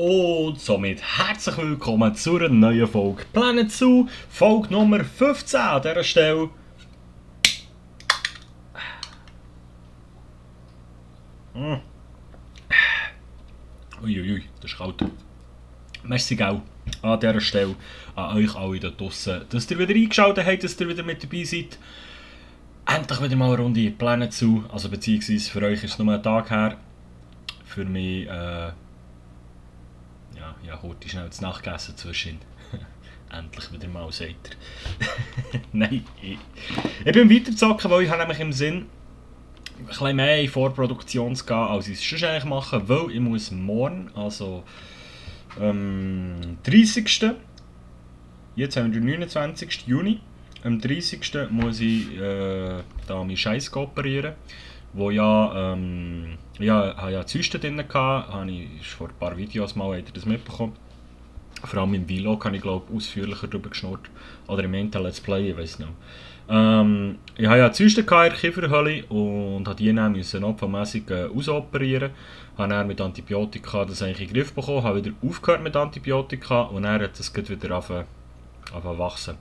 Und somit herzlich willkommen zu einer neuen Folge Planet Zoo, Folge Nummer 15 an dieser Stelle. Uiuiui, das ist kalt. Merci gell an dieser Stelle an euch alle da draussen, dass ihr wieder eingeschaltet habt, dass ihr wieder mit dabei seid. Endlich wieder mal eine Runde Planet Zoo, also beziehungsweise für euch ist es nur ein Tag her. Für mich, heute schnell das Nachgegessen zwischen. Endlich wieder mal, sagt er. Nein, ich bin weiterzocken, weil ich habe nämlich im Sinn, ein bisschen mehr in Vorproduktion zu gehen, als ich es schon eigentlich mache, weil ich muss morgen, also 30. Jetzt haben wir den 29. Juni. Am 30. muss ich da meinen Scheiß operieren, wo ja, habe ja Zysten drin gehabt, habe ich vor ein paar Videos mal, habt ihr das mitbekommen. Vor allem im Vlog habe ich glaube ausführlicher darüber geschnurrt, oder im Mental Let's Play, ich weiß nicht. Ich hatte ja Zysten in der Kieferhöhle und musste die dann notfallmässig ausoperieren. Ich habe dann mit Antibiotika das eigentlich in den Griff bekommen, habe wieder aufgehört mit Antibiotika und dann hat das wieder angefangen wachsen.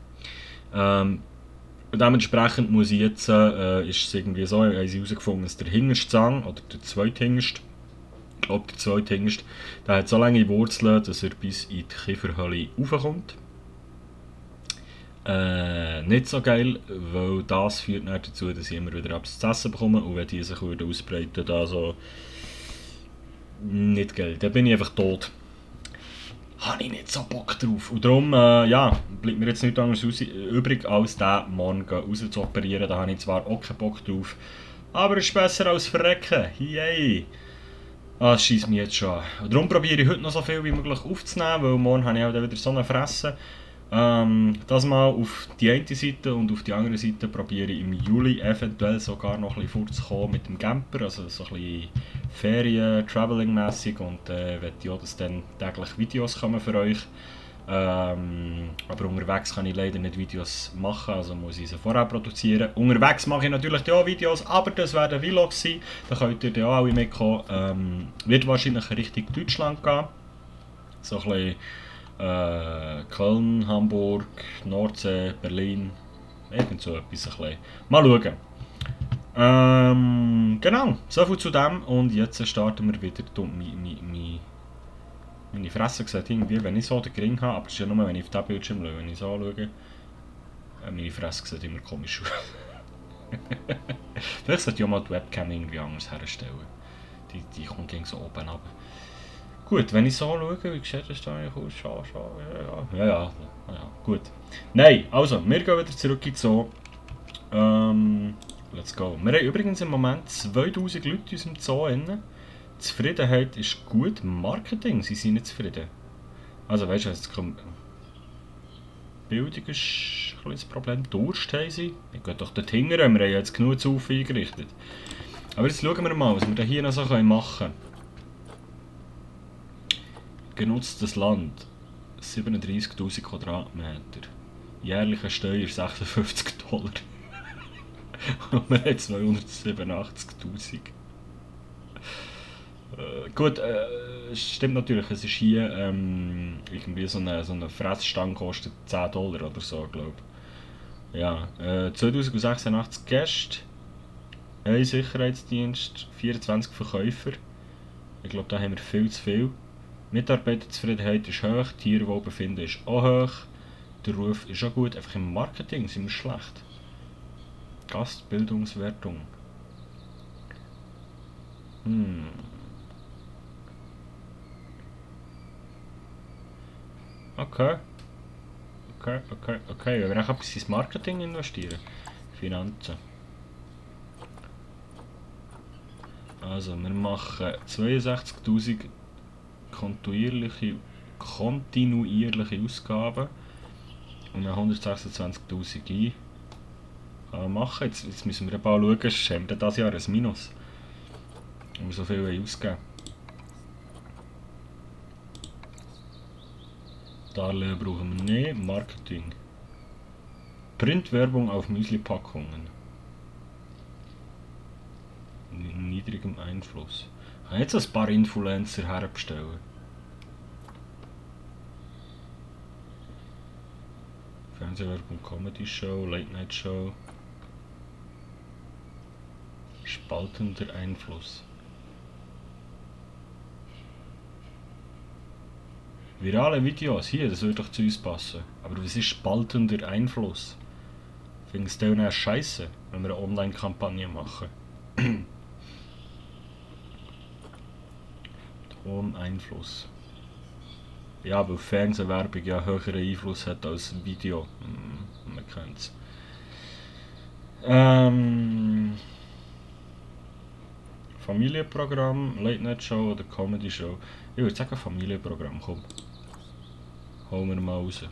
Dementsprechend muss ich jetzt, ist es irgendwie so, haben sie herausgefunden, dass der hinterste Zahn, oder der zweithinterste, ich glaube der zweithinterste, der hat so lange Wurzeln, dass er bis in die Kieferhöhle raufkommt. Nicht so geil, weil das führt dann dazu, dass ich immer wieder etwas zu essen bekomme und wenn die sich ausbreiten, da so nicht geil. Dann bin ich einfach tot. Habe ich nicht so Bock drauf. Und darum, bleibt mir jetzt nichts anderes übrig, als den morgen raus zu operieren. Da habe ich zwar auch keinen Bock drauf, aber es ist besser als verrecken. Yay! Das scheisst mich jetzt schon an. Und darum probiere ich heute noch so viel wie möglich aufzunehmen, weil morgen habe ich auch wieder so eine Fresse. Das mal auf die eine Seite und auf die andere Seite probiere ich im Juli eventuell sogar noch ein bisschen vorzukommen mit dem Camper, also so ein bisschen Ferien, Traveling-mässig und möchte ich auch, dass dann täglich Videos kommen für euch. Aber unterwegs kann ich leider nicht Videos machen, also muss ich sie vorher produzieren. Unterwegs mache ich natürlich auch Videos, aber das werden Vlogs sein, da könnt ihr auch alle mitkommen. Wird wahrscheinlich Richtung Deutschland gehen, so ein bisschen Köln, Hamburg, Nordsee, Berlin, irgend so etwas ein bisschen. Mal schauen. Genau, soviel zu dem und jetzt starten wir wieder. Meine Fresse sieht irgendwie, wenn ich so den Gring habe, aber es ist ja nur, wenn ich auf den Bildschirm schaue, wenn ich so schaue. Meine Fresse sieht immer komisch aus. Vielleicht sollte ich auch mal die Webcam irgendwie anders herstellen. Die kommt gegen so oben runter. Gut, wenn ich so schaue, wie sieht das da eigentlich aus? Ja, gut. Nein, also, wir gehen wieder zurück in den Zoo. Let's go. Wir haben übrigens im Moment 2000 Leute in unserem Zoo drin. Die Zufriedenheit ist gut. Marketing, sie sind nicht zufrieden. Also weißt du, jetzt kommt... Bildung ist ein das Problem. Durst haben sie. Ich gehe doch dort hinten, wir haben jetzt genug zu eingerichtet. Aber jetzt schauen wir mal, was wir hier noch so machen können. Genutztes Land 37.000 Quadratmeter. Jährliche Steuer $56. Und wir haben 287.000. Gut, stimmt natürlich, es ist hier irgendwie so eine Fressstange kostet $10 oder so, glaube ich. Ja, 2086 Gäste, ein Sicherheitsdienst, 24 Verkäufer. Ich glaube, da haben wir viel zu viel. Mitarbeiterzufriedenheit ist hoch, Tierwohlbefinden ist auch hoch, der Ruf ist auch gut, einfach im Marketing sind wir schlecht. Gastbildungswertung. Okay. Wenn wir auch etwas ins Marketing investieren. Finanzen. Also, wir machen 62.000 kontinuierliche Ausgaben und dann 126.000 machen. Jetzt müssen wir ein paar schauen, haben wir dieses Jahr ein Minus. Wenn wir so viel ausgeben. Darlehen brauchen wir nicht. Marketing. Printwerbung auf Müsli-Packungen. Niedrigem Einfluss. Ich kann jetzt ein paar Influencer herbestellen. Fernsehwerbung, Comedy-Show, Late-Night-Show. Spaltender Einfluss. Virale Videos, hier, das würde doch zu uns passen. Aber was ist spaltender Einfluss? Findest du dann scheiße, wenn wir eine Online-Kampagne machen? Hohen Einfluss. Ja, weil Fernsehwerbung ja höheren Einfluss hat als Video. Man kennt es. Familienprogramm, Late-Night-Show oder Comedy-Show? Ich würde sagen Familienprogramm, komm. Hauen wir mal raus.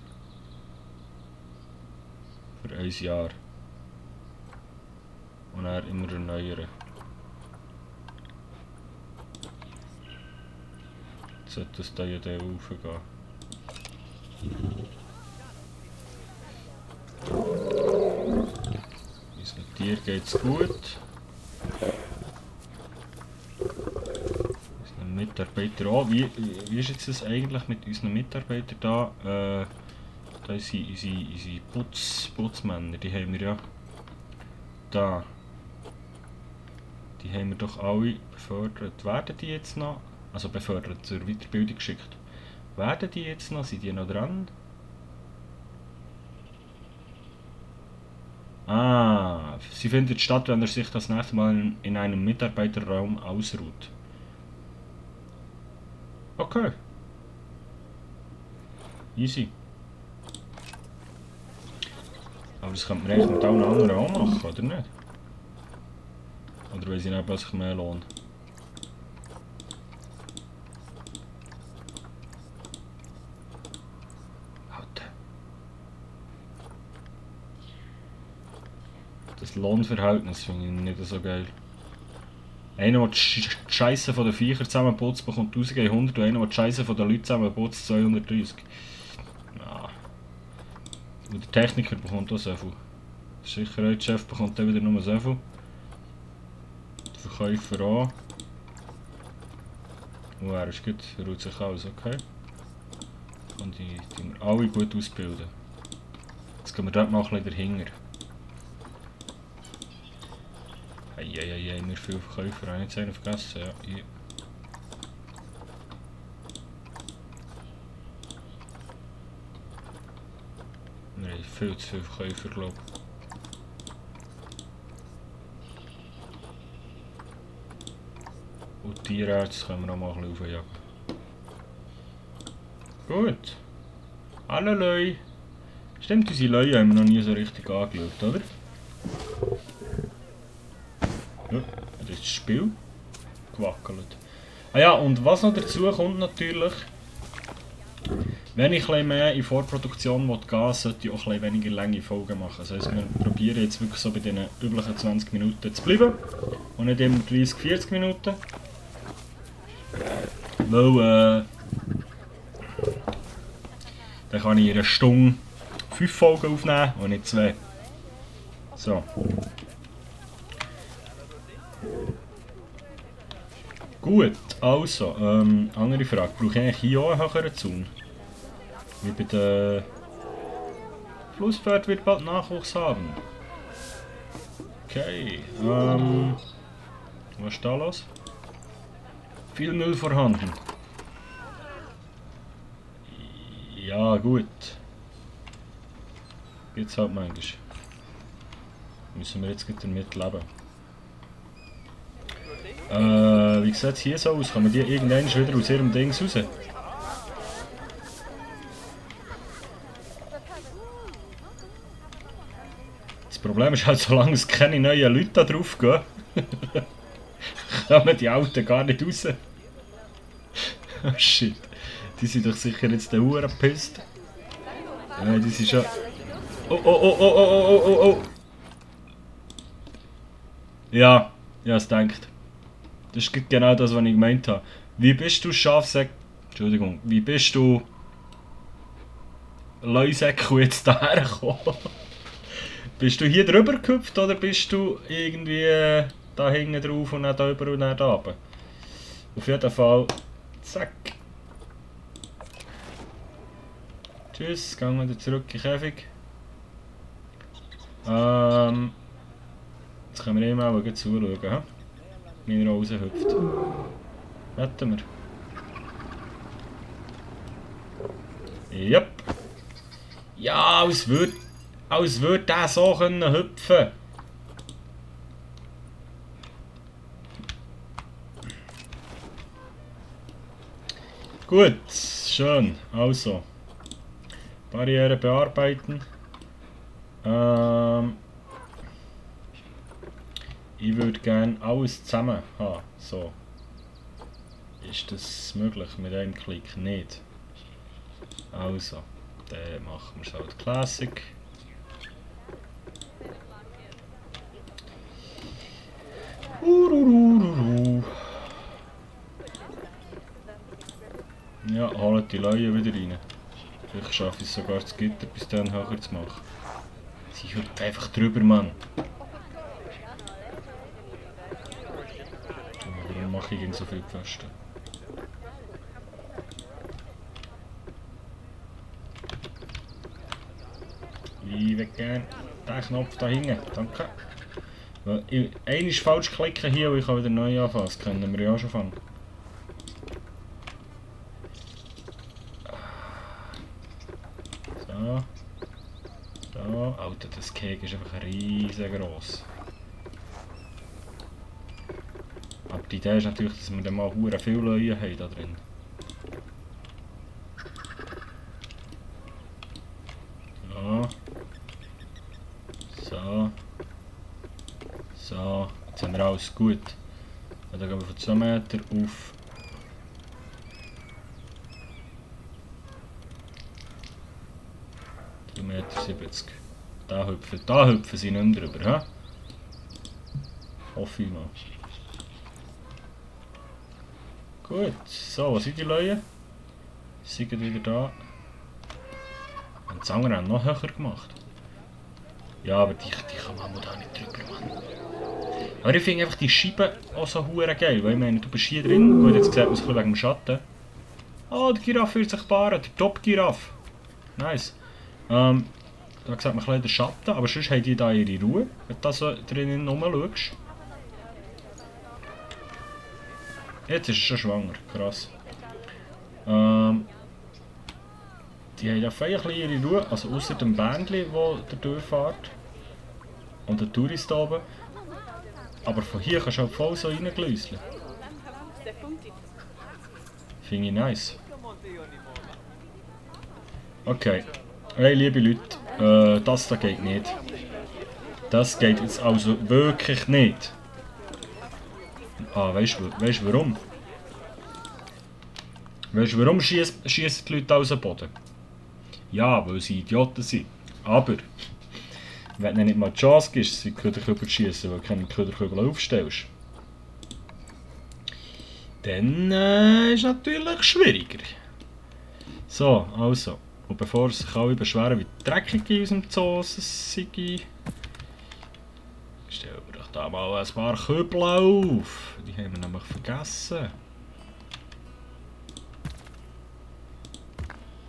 Für ein Jahr. Und dann immer erneuern. Jetzt sollte das da ja raufgehen. Unseren Tier geht's gut. Unseren Mitarbeiter auch. Wie ist jetzt das eigentlich mit unseren Mitarbeitern da? Da sind unsere Putzmänner, die haben wir ja da. Die haben wir doch alle befördert. Werden die jetzt noch? Also befördert, zur Weiterbildung geschickt. Werden die jetzt noch? Sind die noch dran? Ah, sie findet statt, wenn er sich das nächste Mal in einem Mitarbeiterraum ausruht. Okay. Easy. Aber das könnte man eigentlich mit allen anderen auch machen, oder nicht? Oder weiss ich nicht, was sich mehr lohnt. Das Lohnverhältnis finde ich nicht so geil. Einer, der die Scheisse von den Viechern zusammenputzt, bekommt 1100 und einer, der die Scheisse von den Leuten zusammenputzt, 230. Ja. Und der Techniker bekommt auch so viel. Der Sicherheitschef bekommt dann wieder nur so viel. Der Verkäufer auch. Und er ist gut, er ruht sich aus, okay. Und die wir alle gut ausbilden. Jetzt gehen wir dort mal ein bisschen dahinter. Eieiei, wir viele Verkäufer, habe ich jetzt einen vergessen, ja. Hier. Wir haben viel zu viele Verkäufer, glaube ich. Und Tierärzte können wir noch mal ein bisschen aufjagen. Gut. Hallo Leute. Stimmt, unsere Leute haben wir noch nie so richtig angeschaut, oder? Ja, das ist das Spiel gewackelt. Ah ja, und was noch dazu kommt natürlich, wenn ich ein mehr in Vorproduktion gehen will, sollte ich auch ein weniger lange Folgen machen. Das heisst, wir probieren jetzt wirklich so bei den üblichen 20 Minuten zu bleiben und nicht immer 30, 40 Minuten. Weil, dann kann ich in einer Stunde 5 Folgen aufnehmen und nicht 2. So. Gut, also, andere Frage. Brauche ich eigentlich hier auch einen höheren Zaun? Wie bei den Flusspferd wird bald Nachwuchs haben. Okay, was ist da los? Viel Müll vorhanden. Ja, gut. Jetzt halt manchmal. Müssen wir jetzt damit leben. Wie sieht es hier so aus? Kommen die irgendwann wieder aus ihrem Dings raus? Das Problem ist halt, solange es keine neuen Leute da drauf gehen, kommen die Alten gar nicht raus. Oh shit. Die sind doch sicher jetzt der Huren gepisst. Ja, die sind schon... Oh, oh, oh, oh, oh, oh, oh, oh. Ja, es denkt. Das ist genau das, was ich gemeint habe. Wie bist du Schafsäck... Entschuldigung. Wie bist du... Leusäckel jetzt daher gekommen? Bist du hier drüber gehüpft oder bist du irgendwie da hinten drauf und dann da über und dann da runter? Auf jeden Fall... Zack. Tschüss, gehen wir wieder zurück in den Käfig. Jetzt können wir ihm auch zuschauen, he? Wie er raushüpft. Wetten wir. Yep. Ja, als würde der so können hüpfen. Gut, schön. Also. Barriere bearbeiten. Ich würde gerne alles zusammen haben. So. Ist das möglich mit einem Klick? Nicht. Also, dann machen wir es halt Classic. Ja, holt die Leute wieder rein. Vielleicht schaffe ich es sogar, das Gitter bis dann höher zu machen. Sie hüpft einfach drüber, Mann. Warum mache ich so viel Pfosten? Ich will gerne den Knopf da hinten. Danke. Einmal falsch klicken hier und ich kann wieder neu anfangen. Das können wir ja auch schon fangen. So. So. Alter, das Cake ist einfach riesengroß. Aber die Idee ist natürlich, dass wir dann mal hure viele Leute haben da drin. So. So. So. Jetzt haben wir alles gut. Und dann gehen wir von 2 Meter auf 3,70 Meter. Da hüpfen sie nicht mehr drüber, he? Hoffe ich mal. Gut, so, was sind die Leute? Sie sind wieder da. Und die anderen haben noch höher gemacht. Ja, aber die kann man da nicht drüber, Mann. Aber ich finde einfach die Scheiben auch so hure geil, weil ich meine, du bist hier drin. Gut, jetzt sieht man es wegen dem Schatten. Oh, der Giraffe wird sich paaren, der Top-Giraffe. Nice. Da sieht man ein bisschen den Schatten, aber sonst haben die da ihre Ruhe, wenn du da so drinnen rumschaust. Jetzt ist es schon schwanger, krass. Die haben ja fein ihre Ruhe, also außer dem Bändchen, das da durchfährt. Und der Tourist oben. Aber von hier kannst du auch voll so reinglüsseln. Finde ich nice. Okay. Hey liebe Leute, das da geht nicht. Das geht jetzt also wirklich nicht. Ah, weißt du warum? Weißt du warum schießen die Leute aus dem Boden? Ja, weil sie Idioten sind. Aber, wenn du nicht mal die Chance gibst, sie Köderkübel zu schießen, weil du keine Köderkübel aufstellst, dann ist es natürlich schwieriger. So, also. Und bevor sich alle beschweren, wie dreckig in unserem Zoo sei, stellen wir doch da mal ein paar Kübel auf. Die haben wir nämlich vergessen.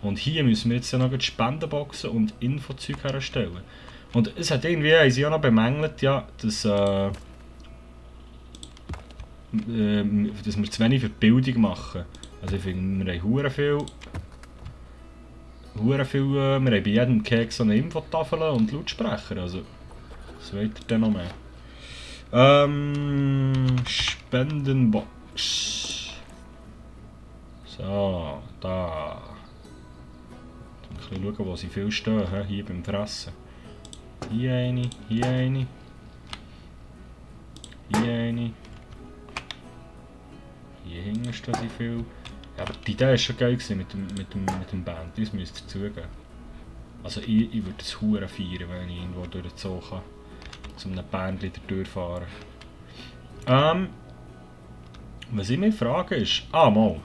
Und hier müssen wir jetzt ja noch die Spendenboxen und Infozeug herstellen. Und es hat irgendwie, haben sie auch noch bemängelt, ja, dass wir zu wenig für die Bildung machen. Also ich finde, wir haben hure viel, wir haben bei jedem Keks so eine Infotafel und Lautsprecher, also was wollt ihr denn noch mehr? Spendenbox. So, da. Ein bisschen schauen, wo sie viel stehen, hier beim Fressen. Hier eine, hier eine. Hier eine. Hier hinten stehen sie viel. Ja, aber die Idee war schon geil mit dem Band, das müsst ihr zugeben. Also ich würde es hure feiern, wenn ich irgendwo durch den Zoo kann. Zu einem Bändchen durchfahren. Was ich mich frage ist... Ah, mal.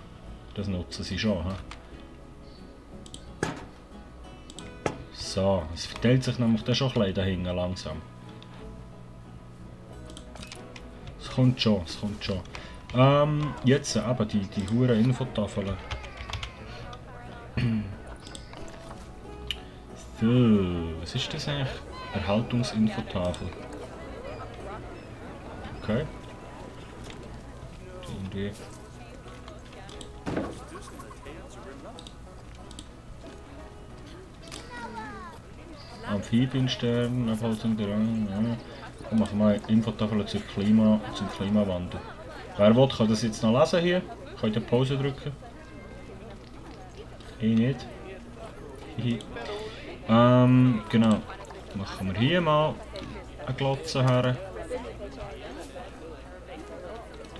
Das nutzen sie schon, he? So, es verteilt sich nämlich dann schon ein bisschen da hinten langsam. Es kommt schon, es kommt schon. Jetzt eben die hure Infotafeln. So, was ist das eigentlich? Erhaltungsinfotafel. Okay. Irgendwie. Amphibienstern, Abholzung der Rang. Ja. Dann machen wir Infotafel zum Klimawandel. Wer will, kann das jetzt noch lesen hier. Könnt ihr Pause drücken? Ich nicht. Genau. Machen wir hier mal eine Glotze her.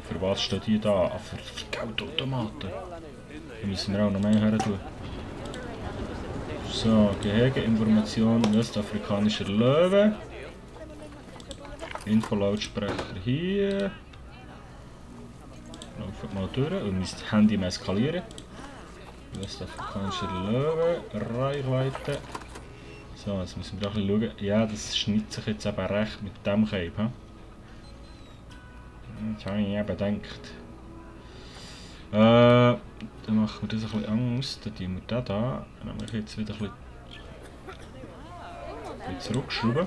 Für was steht die da? Ah, für Geldautomaten. Da müssen wir auch noch mehr her tun. So, Gehege, Information, westafrikanischer Löwe. Info-Lautsprecher hier. Laufen mal durch und mein Handy mal skalieren. Westafrikanischer Löwe, Reichweite. So, jetzt müssen wir auch ein bisschen schauen. Ja, das schneidet sich jetzt eben recht mit dem Cape. Das habe ich eben gedacht. Dann machen wir das ein bisschen anders. Dann tun wir den da. Dann machen wir jetzt wieder ein bisschen zurückschrauben.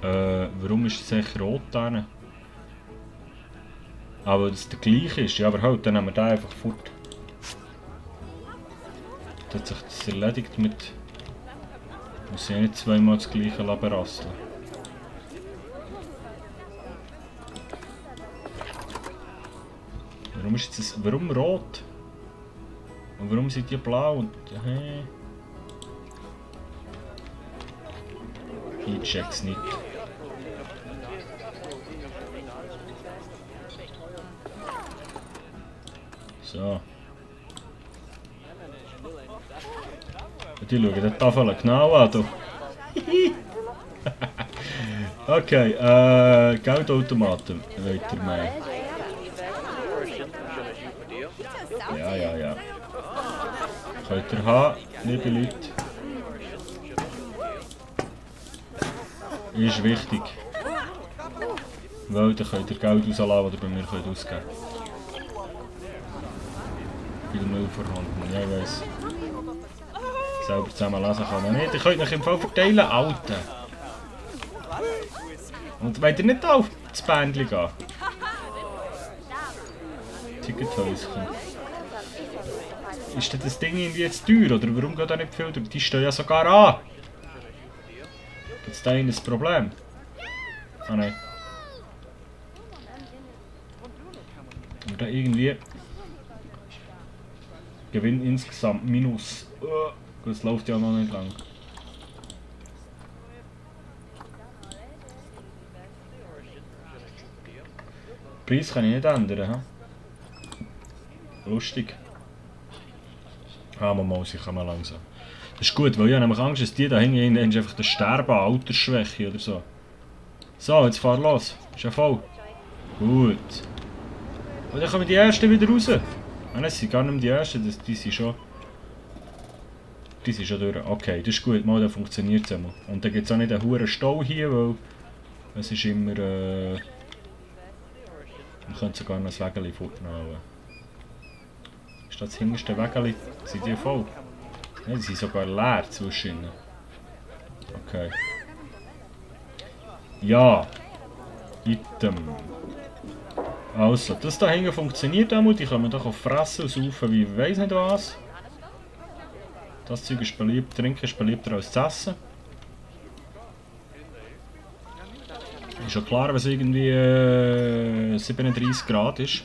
Warum ist es echt rot da? Aber dass es der gleiche ist. Ja, aber halt, dann nehmen wir den einfach fort. Dann hat sich das erledigt mit... Ich muss ja nicht zweimal das gleiche berasseln. Warum ist das... Warum rot? Und warum sind die blau? Und... Hey. Ich check's nicht. So. Die schauen die Tafel genau an. Okay, Geldautomaten. Weiter mehr. Ja. Könnt ihr haben, liebe Leute. Ist wichtig. Weil dann könnt ihr Geld rauslassen, das ihr bei mir ausgeben könnt. Viel Müll vorhanden, ja ich weiss. Selber zusammen lesen kann man nicht. Ihr könnt euch im Fall verteilen, Alter. Und wollt ihr nicht auf das Bändchen gehen? Tickethäuschen. Ist denn das Ding irgendwie jetzt teuer oder warum geht da nicht viel? Die stehen ja sogar an. Gibt es da ein Problem? Ah nein. Und da irgendwie... Gewinn insgesamt minus. Das läuft ja noch nicht lang. Preis kann ich nicht ändern. He? Lustig. Ah, mal, ich kann mal langsam. Das ist gut, weil ich habe nämlich Angst, dass die da hinten einfach das Sterben an Altersschwäche oder so. So, jetzt fahr los. Ist ja voll. Gut. Und dann kommen die ersten wieder raus. Ah, nein, es sind gar nicht mehr die ersten, die sind schon... Die sind schon durch. Okay, das ist gut, mal, dann funktioniert es einmal. Und dann gibt es auch nicht einen hohen Stau hier, weil... Es ist immer... Man könnte sogar noch das Wägeli fortnehmen. Ist das hinterste Wägeli? Sind die voll? Nein, die sind sogar leer zwischen ihnen. Okay. Ja. Item. Also, das da hinten funktioniert einmal. Die können wir doch auf fressen und saufen wie ich weiss nicht was. Das Zeug ist beliebt, Trinken ist beliebter als das Essen. Ist schon klar, wenn es irgendwie 37 Grad ist.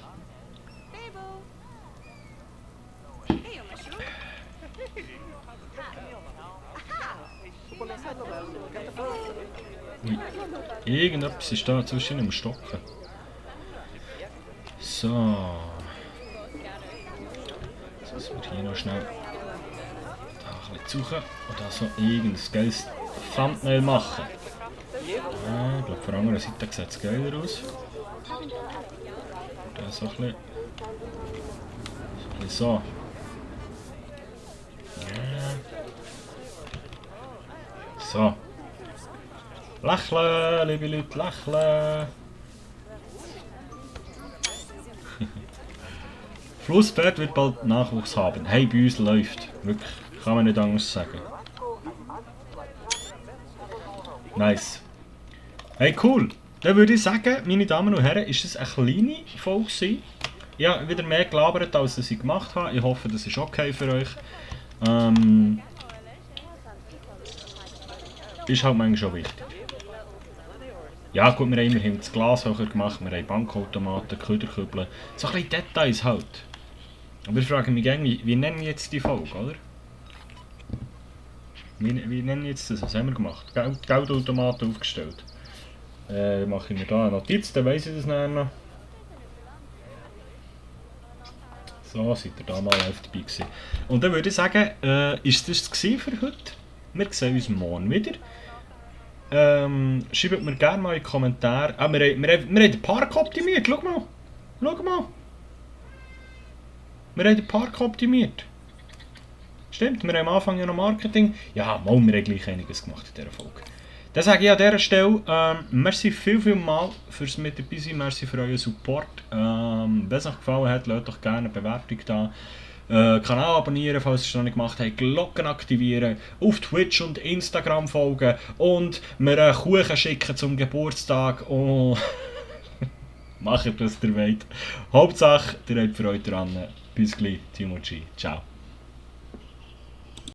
Ui. Irgendetwas ist da zwischen dem Stocken. So. Jetzt müssen wir hier noch schnell da ein bisschen suchen und da so irgendein geiles Thumbnail machen. Ich glaube, von der anderen Seite sieht es geiler aus. Da so ein bisschen. So. Ja. So. Lächeln, liebe Leute, lächeln. Flusspferd wird bald Nachwuchs haben. Hey, bei uns läuft. Wirklich. Kann man nicht anders sagen. Nice. Hey, cool. Dann würde ich sagen, meine Damen und Herren, ist das eine kleine Folge gewesen. Ich habe wieder mehr gelabert, als ich gemacht habe. Ich hoffe, das ist okay für euch. Ist halt manchmal schon wichtig. Ja gut, wir haben immerhin das Glas höher gemacht, wir haben Bankautomaten, Köderkübel. So ein bisschen Details halt. Aber ich frage mich gerne, wie nennen wir jetzt die Folge, oder? Wie nennen wir jetzt das? Was haben wir gemacht? Geldautomaten aufgestellt. Mache ich mir da eine Notiz, dann weiss ich das nachher noch. So, seid ihr da mal live dabei gewesen. Und dann würde ich sagen, ist das für heute? Wir sehen uns morgen wieder. Schreibt mir gerne mal in die Kommentare. Wir haben den Park optimiert, schau mal. Schau mal. Wir haben den Park optimiert. Stimmt, wir haben am Anfang ja noch Marketing. Ja, mal, wir haben gleich einiges gemacht in dieser Folge. Dann sage ich an dieser Stelle, merci viel mal fürs mit dabei sein, merci für euren Support. Wenn es euch gefallen hat, lasst doch gerne eine Bewertung da. Kanal abonnieren, falls ihr es noch nicht gemacht habt, Glocken aktivieren, auf Twitch und Instagram folgen und mir einen Kuchen schicken zum Geburtstag und macht, was ihr wollt. Hauptsache, ihr habt Freude daran. Bis gleich, Timo G. Ciao.